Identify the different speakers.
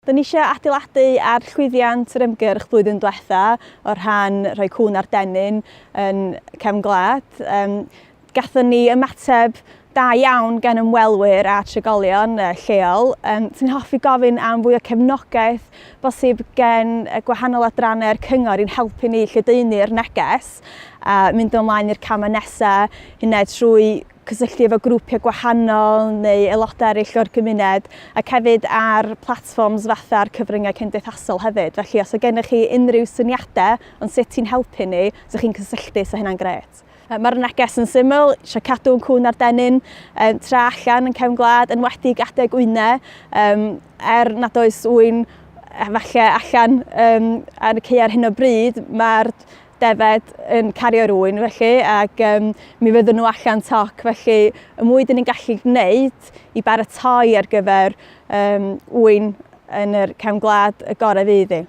Speaker 1: Da ni eisiau adeiladu ar llwyddiant yr ymgyrch blwyddyn diwetha o rhan rhoi cŵn ar dennyn yn cefn gwlad. Um, gathon ni ymateb da iawn gan ymwelwyr a trigolion lleol. Um, Sy'n hoffi gofyn am fwy o cefnogaeth bosib gen y gwahanol adrannau'r cyngor i'n helpu ni lledaenu'r neges a mynd ymlaen i'r camau nesaf, hynna trwy cysylltu efo grwpiau gwahanol neu aelodau eraill o'r gymuned ac hefyd ar platfforms fatha'r cyfryngau cymdeithasol hefyd. Felly os oes gennych chi unrhyw syniadau ond sut ti'n helpu ni, os ydych chi'n cysylltu, so hynna'n grêt. Mae'r neges yn syml, eisiau cadw'n cŵn ar dennyn tra allan yn cefn gwlad, yn wedig adeg wyne, um, er nad oes ŵyn falle allan um, ar y cae ar hyn o bryd, mae'r defaid yn cario'r ŵyn felly ac um, mi fyddwn nhw allan toc felly y mwy dyn ni'n gallu gwneud i baratoi ar gyfer um, ŵyn yn yr cefn gwlad y gorau fydd hi.